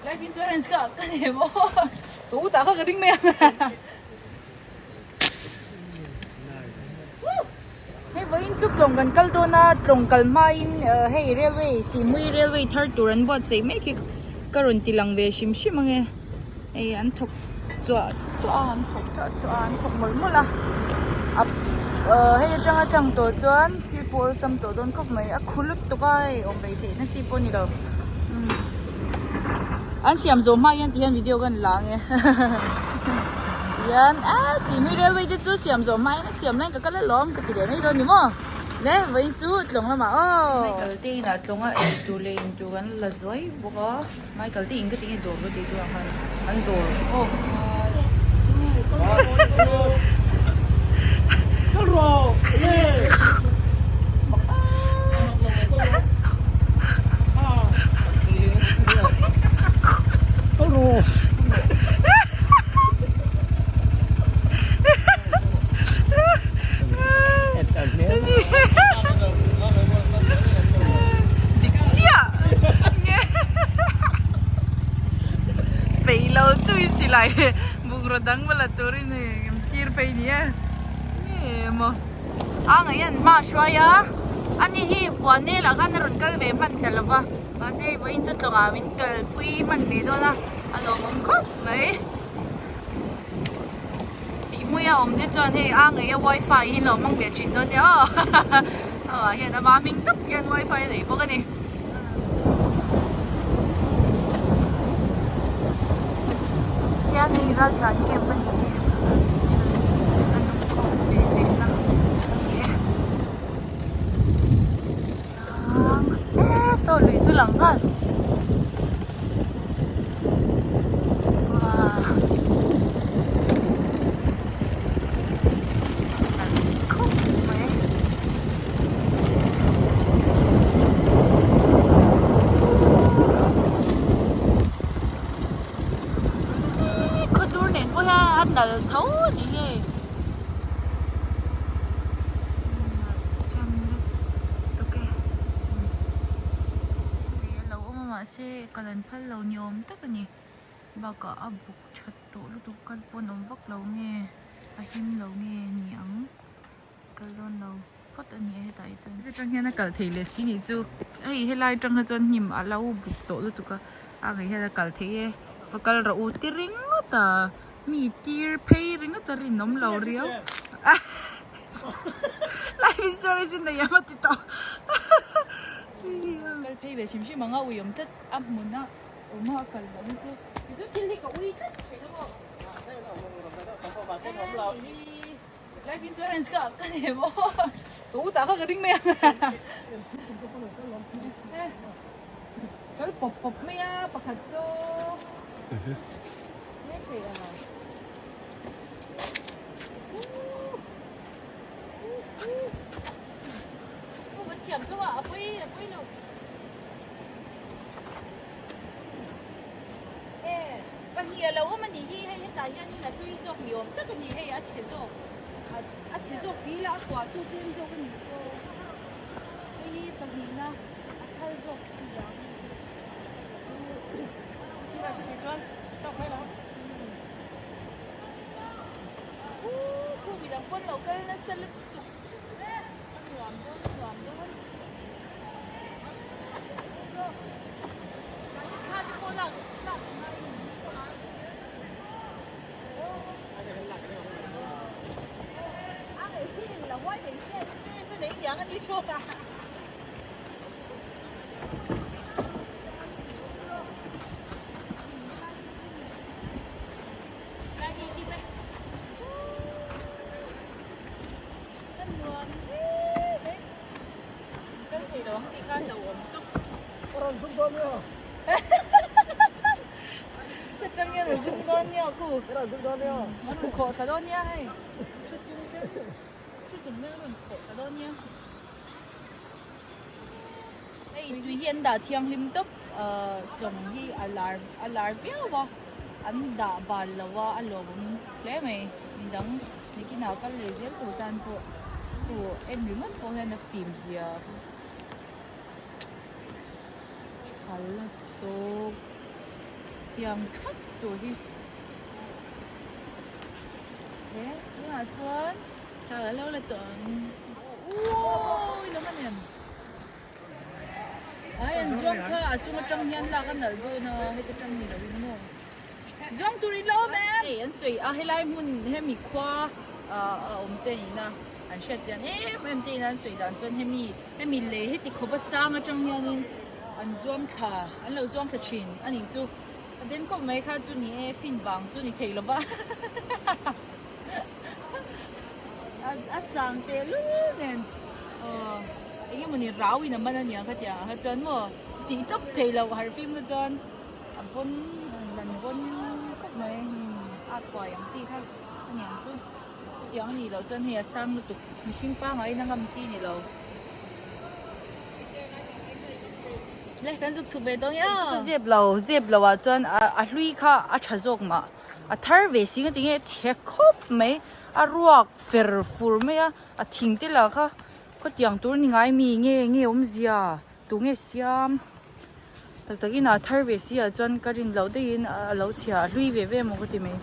Life insurance ka ka nei maw? Ka u tah kha ka ring mai ang. Hei vawiin chu tlawng kan kal dawn a, tlawng kal hmain hei railway Sihmui railway thar tur an buatsaih mek hi ka rawn ti lang ve hrim hrim ang e. Hei an thawk chuah chuah a, an thawk chuah chuah a, an thawk mawlh mawlh a. Hei atanga tlang tawh chuan thil pawh awlsam tawh dawn khawp mai, a khu lutuk a hei awm rei theihna chi pawh a ni lo. An siam zawh hma hian tihian video ka han la ang e tihian a Sihmui railway te chu siam zawh hma hian a siam lai ka kal alawm ka ti leh mai dawn ni maw le vawiin chu tlawng lamah aw Michael te inah tlawng a ei tur leh in tur kan la zuai bawk a Michael te in ka ti nge dawr ka tih tur ah khan an dawr aw. Dik chiah peih lo chu i silai bungraw dang va la turin hei an tir phei ni e nge maw a ngaih hian hma a hruai a ani hi Buanel ah khan a rawn kal ve hman ta lo va mahse hei vawiin chu tlawng ah min kalpui hman ve dawn a a lawmawm khawp mai. Sihhmui a awm te chuan hei a ngei a wifi hi lo hmang ve thin dawn nia aw amah hian ama hming tak hian wifi a nei bawk a ni. Tihian hei raltlan camp a ni e a lung khawm ve leh na a ni e tlang e saw lui chu lang nghal. Khawdur nen pawh hian a nal tho a ni hei. Mahse kal an phal lo ni awm tak a ni bakah a buk that tawh lutuk kal pawn awm vak lo nge a him lo nge ni ang kal dawn lo phawt a ni a hetah hi chuan heta tang hian a kal thei leh si nih chu hei helai atang kha chuan hnim a lo buk tawh lutuk a a ngei hian a kal thei e va kal rawh u ti ringawt a mi tir phei ringawt a rinawm lo riau life insurance in nei em a ti tawh. Kal phei ve hrim hrim ang a ui awm tlat a hmun a awm a kal loh hi chu tichu thil hi ka ui tlat thin a maw life insurance ka ka nei maw ka u tah kha ka ring mai ang kal pawp pawp mai a pakhat chu nge thei ang a. Pahnih a lo awm a nih hi hei hetah hianin a hlui zawk ni awm tak a ni hei a chhe zawk a chhe zawk fil a a kuah chu tlem zawk a nih chu hei hi pahnihna a thar zawk a ni ang. Khu midang pawn lo kal nasa lutuk a nuam dawn a nuam dawn thla te pawh lak lak a ngai a ngaih hi eng lo huai ve se experience a nei niang a ni chu. Hei tui hi an dah thianghlim tawp ahh tlawng hi a lar a lar viau a an dah bal lo a a lawmawm hle mai midang nikinah kal leh zel tur tan pawh chu en ringawt pawh hian a fim zia phal tawk. Tiang thlap tur hi he tunah chuan thla a lo la tawh ang. Uawi lam a nem. Ai an zuang kha a chung atang hian lak a nalh dawn a heta tang ni loin maw. Zuang tur in la awm em? Hei an sawi a helai hmun hemi khua a awm te ina an hriat chian em em te ina an sawi dan chuan hemi hemi lei heti khawp a sang atang hianin an zuang thla an lo zuang thla thin a nih chu a den khawp mai kha chu ni e fin vang chu ni thei lova a sang teh lul nen aw eng emawni rau in a man a nia khatia kha chuan maw tih tawp theih loh harh fim kha chuan. A bawn an bawn khawp mai a kuai ang chi kha a ni ang chu chutiang a nih loh chuan hei a sang lutuk mihring pangaiin a ngam chi ni lo le kan zuk chhuk ve dawn e aw zep lo zep lo ah chuan a hlui kha a tha zawk mah a thar ve si nga tinge chhe khawp mai a ruak fer fur mai a a thing te lah kha khawtiang tur ni ngai mi nge nge awmzia tunge siam. Tak tak in a thar ve si ah chuan ka rin loh daih in a lo chhia a hlui ve ve maw ka ti mai.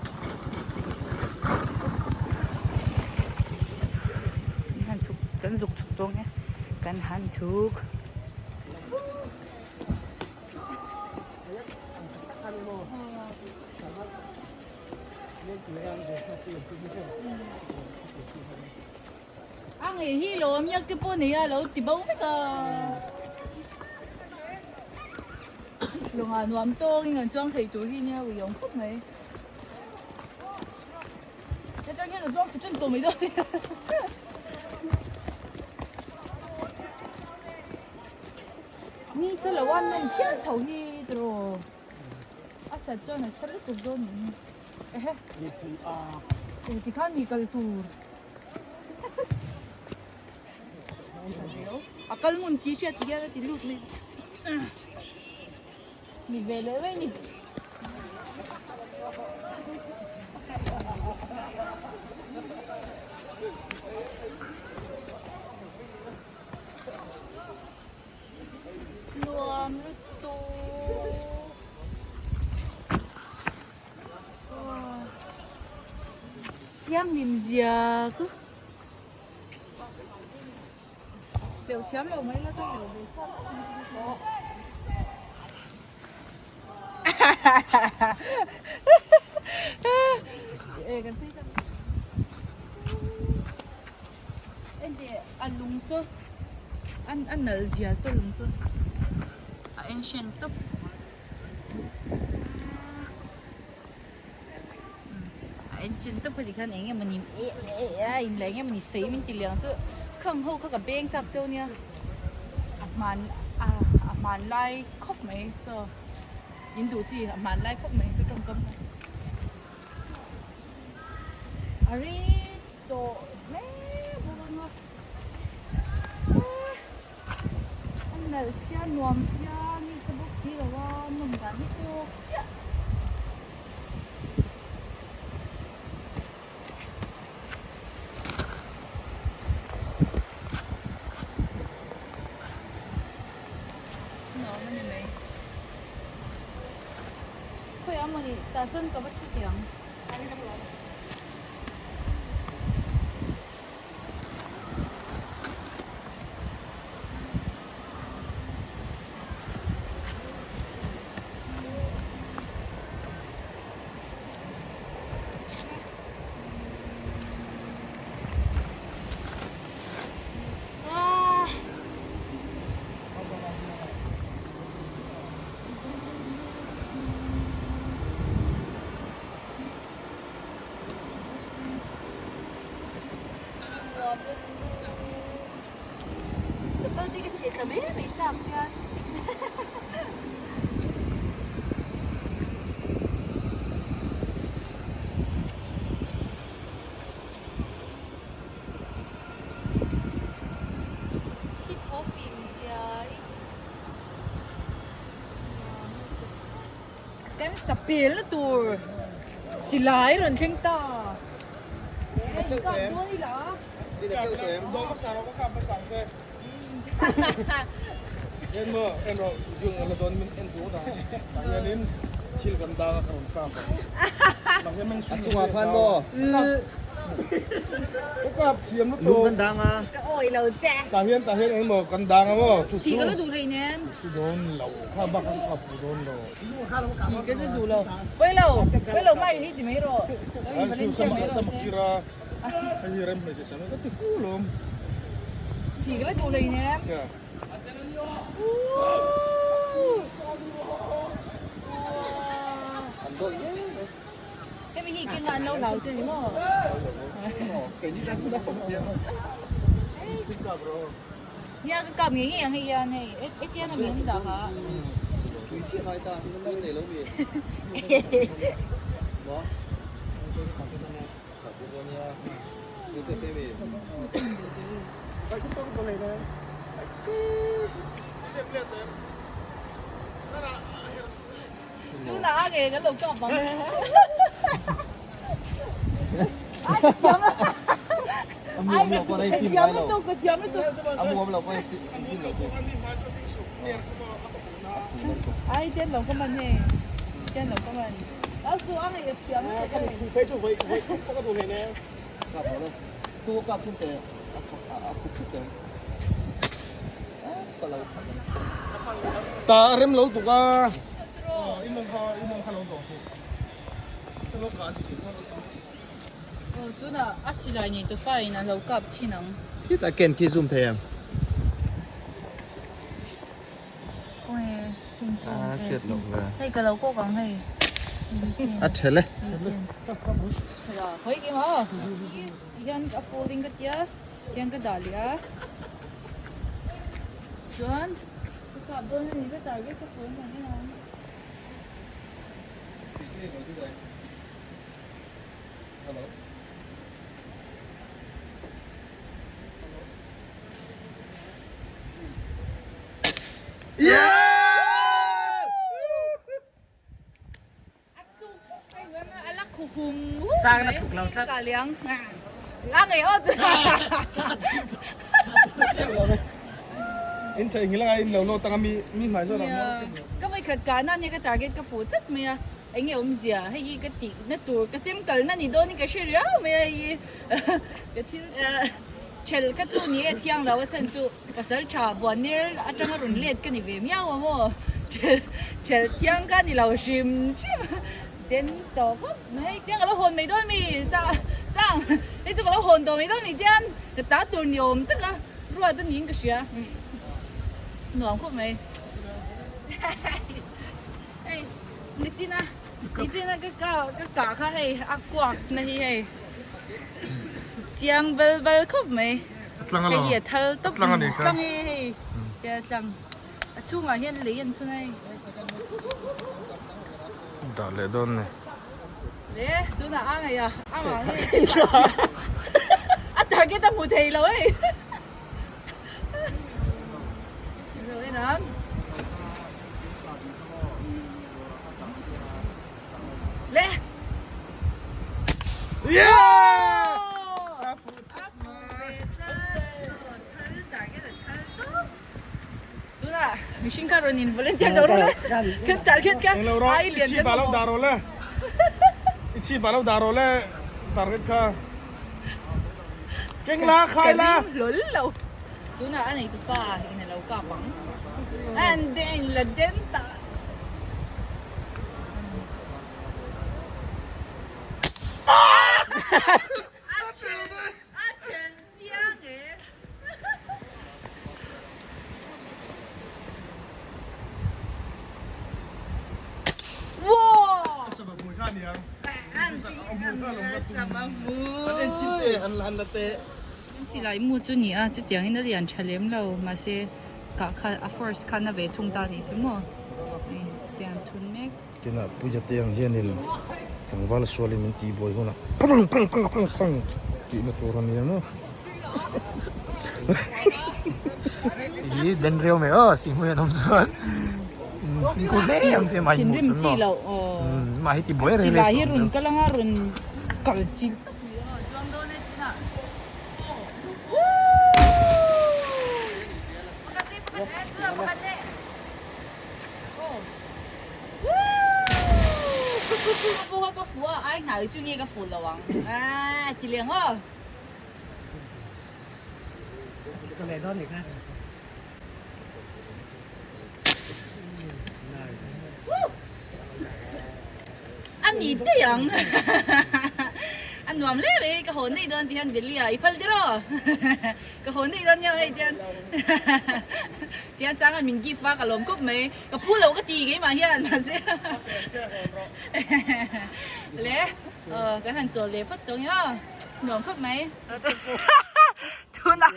Kan han chhuk kan zuk chhuk dawn e kan han chhuk. A ngei hi lo awm yak te pawh nei a lo ti bo vek a. Lawngah nuam tawngin an chuang thei tur hi nia ui awm khawp mai. Hetang hian a zuang thla tan tawh mai dawn. Ni se lo an nawm phian tho hi tiraw. A sat chuan a sa lutuk dawn nih hi. Ehe. Tikhan mi kal tur. A kal ngun tih hriat ti hian a ti lut mai mi ve leh mai ni. Nuam lutuk. Thianghlim zia khu Đều thiam lo mai la ka lo ve chak E kan phei tak Ente a lung saw an a nal zia saw lung saw a ancient tawp. A engine tawp ka tih khan eng emawni a in leh eng emawni sei min ti liang chu khang ho kha ka beng chak cheu nia a hman a a hman lai khawp mai chaw in duh chi a hman lai khawp mai ka tawngkam kha a ri tawh hle bawk anga a nalh sia nuam sia ni sa bawk si lo a nawm dan hi tawk chiah. Nuam a ni mai. Khawiah mawni tah sawn ka va thu teh ang. Chapal te ka theh tla mai mai chak hian. Khi thaw fim ziai. Kan sapel na tur silai rawn thleng ta. Hei kap dawn ila. Thil kan dang a ka rawn kap ang. Nang hian meng A chungah khan maw? Ka kap thiam lutuk. Lung kan dang a. Ka awi lo che. Tah hian tah hian engemaw kan dang a maw? Chu chu. Thi ka la duh hlei nen. Thi dawn lo. Kha bak ka kap fu dawn lo. Thi ka la duh lo. Pawi lo. Pawi lo mai hi ti mai rawh. Ai chu sama sama kira. Hei hi rem hmeichhe sam ka ti fu lawm. Thi ka la duh hlei nen. Hemi hi keng an lo hlau che ni maw? Nia ka kap ngei ngei ang hei hian hei hetiang a min dah kha. Tuna a nge kan lo kap ang. Ai ka thiam la. Ai ka thiam lutuk ka thiam lutuk. Ai ten lo ka man hei. Ten lo ka man. Au su a nge thiam lutuk a ni. Ta rem lo tuk a. I mawng kha i mawng kha lo tawh tuk. Ka lo kah ti Aw tunah a silai nei tu fa in a lo kap thin ang. Khitah ken khi zoom thei em? A hriat loh ve. Hei ka lo kawk ang hei. A thel e. Hawi kim aw. Hian a folding ka tia hian ka dah leh a. Chuan ka kap dawn a ni ka target ka phone ang en ang. Hello. Sang na thuk lo tlat. A ngei awt. In thei ngil anga in lo lo tanga mi mi hmai zawt ang. Ka voi khat ka na nia ka target ka fu chat mai a. Enge awmzia hei hi ka tih na tur ka chem kal na ni dawn in ka hre riau mai a hei hi ka thil Ṭhelh kha chu ni e thiang lo a chhan chu pasal ṭha Buanel aṭanga rawn let ka ni ve miau a maw ṭhelh ṭhelh thiang kha ni lo hrim hrim den tawh khawp mai tiang ka lo hawn mai dawn mi sang hei chu ka lo hawn tawh mai dawn mi tiang ka ta tur ni awm tak a ruat a niin ka hria nuam khawp mai hei nichina nichina ka ka kah kha hei a kuak na hi hei. Chiang bal bal khawp mai. Tlang Hei hi a thal tawp. Tlang a ni kha. Tlang hi hei. Tia tlang. A chhungah hian lei an thun a hei. Dah leh dawn ni. Le tunah a ngaih a. A mah hi. A target a hmu thei lo hei. Lo en ang. Le. Yeah! Tuna mihring kha rawn in volunteer lo rawh le. Kan target kha ai lian kan mamawh. Dah rawh le. I chhip ah lo dah rawh le target kha. Keng la khai la. Ka ring hlawl lo. Tuna a nei tupa in a lo kap ang. And then la den ta. A then chiang e. Wow! Silai mu chu ni a chutiang in a lian tha lem lo mahse kah kha a force khan a ve thung ta ni chu maw tiang thun mek. Tinah puia te ang hianin tlangval sualin min tih buai hunah phang phang phang phang phang tihna tur a nia maw. Ih den reu mai aw si hmui an awm chuan fimkhur hle ang che mai hmuh Thinrim chuan chi maw loh aw. Mah hi ti buai reng Silai reng hi suh ang run chu. kal anga run kal chi Chuang dawn e tunah. Pakhat leh pakhat leh tunah pakhat leh. Aw. Chhunga pawh kha ka fuh a, ai hnai chu nge ka fuh lo ang. Aaa ti leh ang aw. Ka leh dawn nih kha. A ni daih ang. A nuam hle mai ka haw nei dawn ti hian Delhi ah i phal tiraw. Ka haw nei dawn nia hei tian tian Sanga min gift a ka lawm khawp mai ka pu lo ka ti keimah hian mahse le kan han chawl ve phawt tawh ang nia nuam khawp mai tuna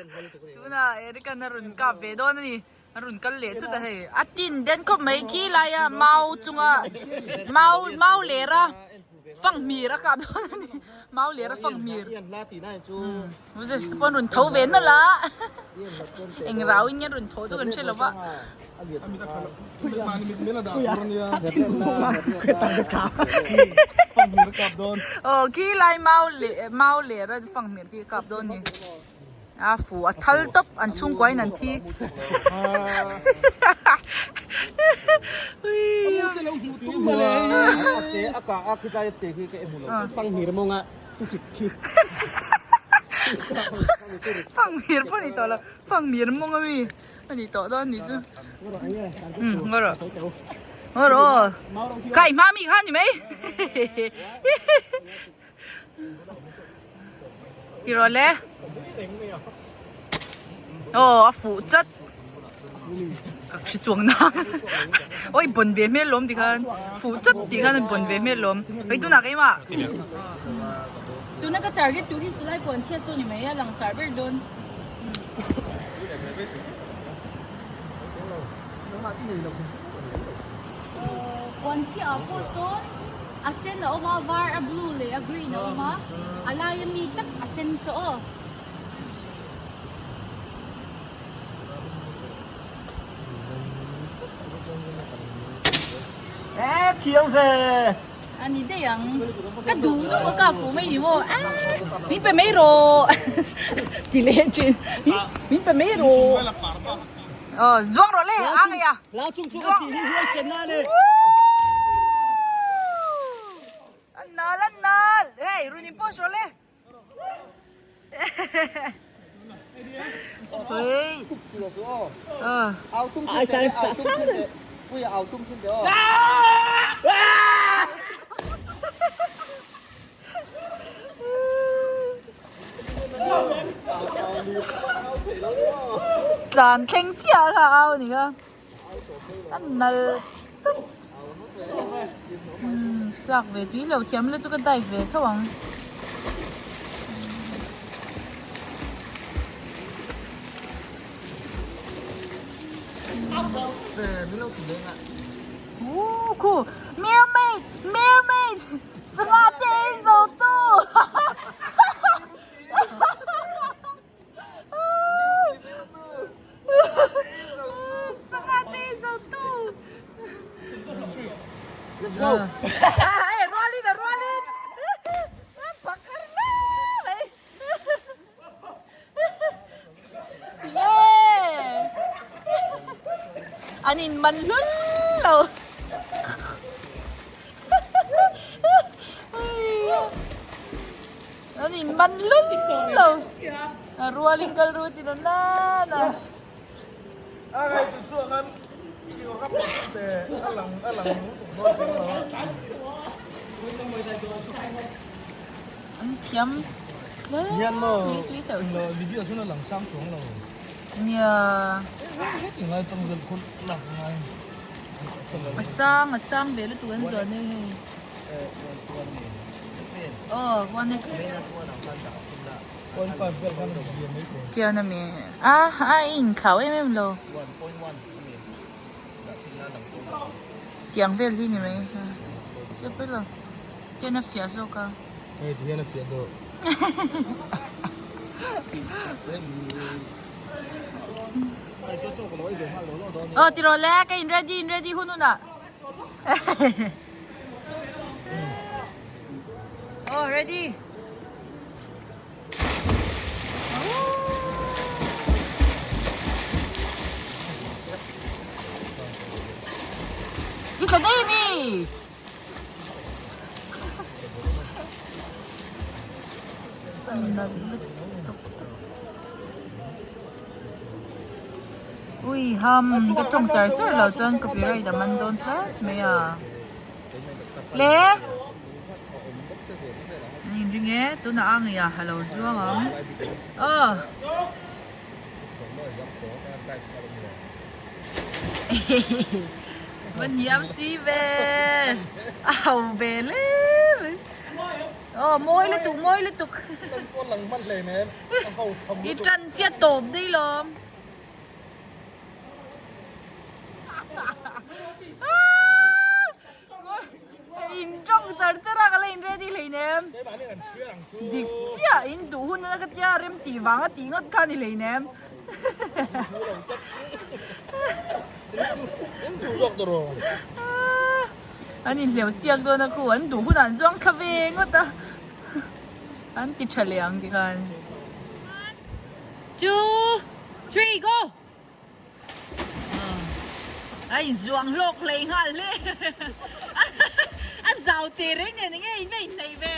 tuna Eric an a rawn kap ve dawn a ni a rawn kal leh thut a hei a tin den khawp mai khi laia mau chunga mau mau ler a fanghmir a kap dawn a ni mau ler a fanghmir Moses te pawh an rawn tho ve nawlh a eng rau in nge an rawn tho chu kan hre lo va. Aw khi lai mau leh mau ler a fanghmir khi a kap dawn a ni a fu a thal tawp an chhungkua in an thi. Fanghmir pawh a ni tawh lo fanghmir mawng a mi a ni tawh dawn a nih chu umm ngaw rawh ngaw rawh aw kai hma mi kha a ni mai ti rawh le aw a fuh chat. Ka hre chuang na oi bawn ve hmel lawm tikhan fuh chat tih khan a bawn ve hmel lawm hei tunah keimah tuna ka target tur hi silai pawh an chhiat sawn ni mai a langsar ber dawn puan chhiah ah pawh sawn a sen a awm a var a blue leh a green a awm a a laia mi tak a sen saw aw. Eh thiam ve. Ani daih ang. Ka duh duh ka kap fuh mai ni maw. Ah min pe mai rawh. Ti leh thin. Min pe mai rawh. Aw zuang rawh le a ngei a. Lau chung chung a tih hi huai sen na ni. An nal an nal. Hey run in post rawh le. Tlan thleng chiah kha au ni kha. A nal tawp umm chak ve tui lo thiam ila chu ka dive ve tho ang. Ooh khu mermaid mermaid sangha te ei zo tu Let's go. Hey, rualin a rualin. Pakar na mai. Yeah. An in man hlun lo. An in man lul lo. A rualin kal ru ti na na na. A ngai tu chu khan i or ka pawh te a lang a lang lutuk dawn chuang lo a. An thiam hle Hian maw mai tui hleuh chu. Video chuan a lang sang chuang lo. Nia. Heti ngai tang vel khun lak ngai. A sang a sang ve lutuk an zuan e hei. Aw one x. Tian a mi a a in thlau em em lo. Tiang vel hi ni mai sia pawh lo tian a fiah zawk a. Hei ti hian a fiah deuh. Aw ti rawh le ka in ready in ready hun hunah. Oh, ready. I tla daih mi. A nalh lutuk tawp. Ui ham ka tawng char char lo chuan copyright a man dawn tlat mai a. Le! An inring e, tunah a ngei a, a lo zuang ang. Aw! Va hniam si ve a ho ve hle mai aw mawi lutuk mawi lutuk i tan chiah tawp daih lawm In tawng char char a ka la in ready hleinem. Dik chiah in duh hun a ka tia rem tih vang a tih ngawt kha ni hleinem. An inhleuh siak dawn a khu an duh hunah an zuang thla ve ngawt a. An ti tha leh ang tikhan. One, two, three, go! A inzuang hlawk hlei nghal hle. A zau teh reng nen enge in va inhnaih ve.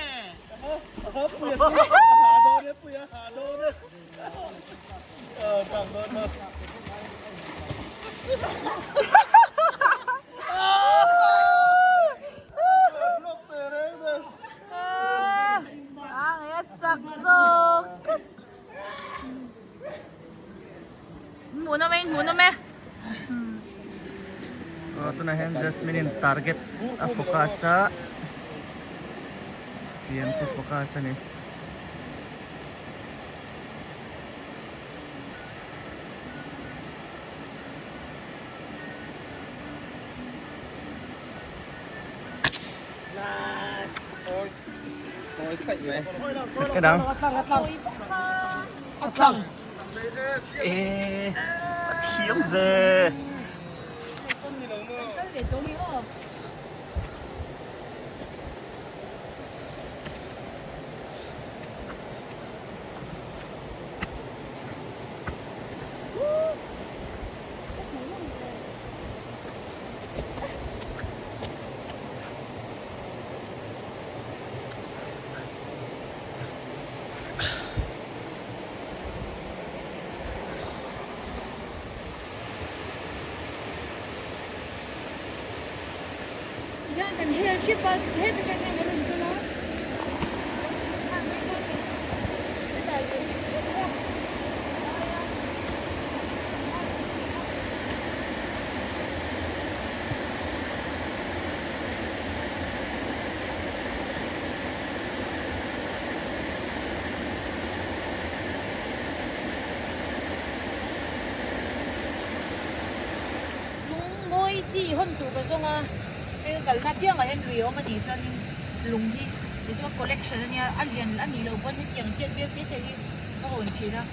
A ngei a chak zawk. Hmuhnawm e, hmuhnawm e. Aw tunah hian Jasmine in target a focus a fian chu focus a ni. Cái nào? E a thiam ve. Hian kan hel hrep a heta tang hian a rawn kal a Lung mawi chi hawn tur ka zawng a, hei ka kalna piangah hian lui a awm a nih chuanin lung hi tichuan collection a nia, a lian a nih loh pawn hetiang tiat vel te te hi ka hawn thin a.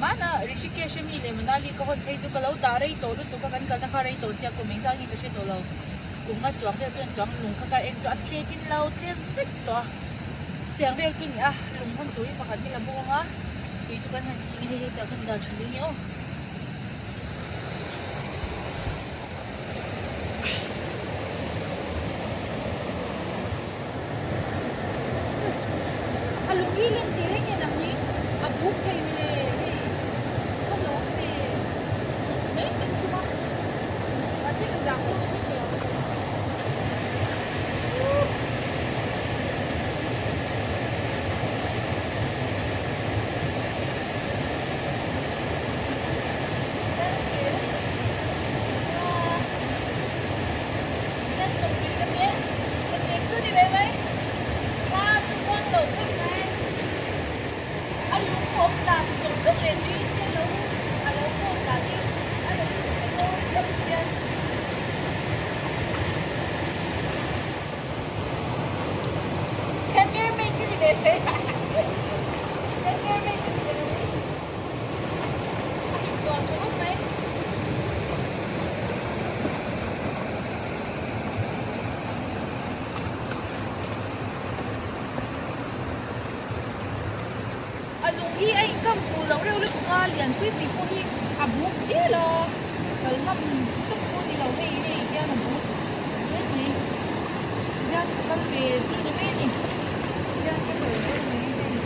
Mahna Rishikesh ami leh Manali ka hawn phei chu ka lo dah rei tawh lutuk a, kan kalna kha rei tawh sia kum engzah nge ka hre tawh lo. Kum nga chuang vel chuan tuang lung kha ka en chu a tletin lo tlem vek tawh a. Tiang vel chu ni a, lung hawn tur hi pakhat hi la bawk ang a, tui chu kan han sing a hei hetah kan dah tha leh nge aw. A lung hi lem teh reng nen ang hi a buk thei mawle hei ka lawm ve chhuk mai kan tum a mahse ka zah pawh ka hre tawh lo. A lung hi a inkam fuh loh reuh lutuk a, lianpui pui pawh hi a buk zel a, kal ngam tak pawh a ni lo hei hei hian a buk zel mai hian ka kal ve chu ni mai a ni hian ka kal ve mai hei.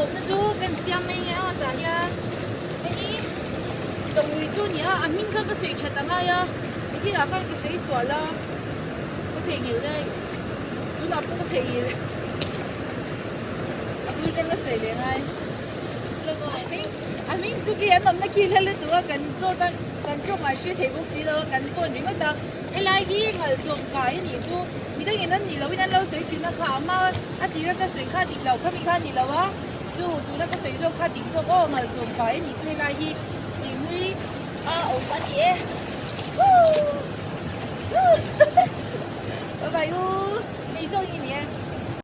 tawpna chu kan siam mai nge a tah hian hei hi tawngui chu a ni a a hming kha ka sawi that a ngai a nichinah khan ka sawi sual a ka theihnghilh daih tunah pawh ka theihnghilh a bul tang ka sawi leh ngai a hming chu khi an awmna khi hla lutuk a kan zawt a kan tawng ah hre thei bawk si lo a kan phone ringawt a helai hi ngalchawm kai a nih chu midangin an nih lohin an lo sawi thin a kha a hma a tira ka sawi kha dik loh kha mi kha a ni lo a chu tuna ka sawi zawk kha dik zawk aw ngalchawm kai a nih chu helai hi Sihmui a awm a ni e Woo! Bye bye u hei zawk hi a ni e.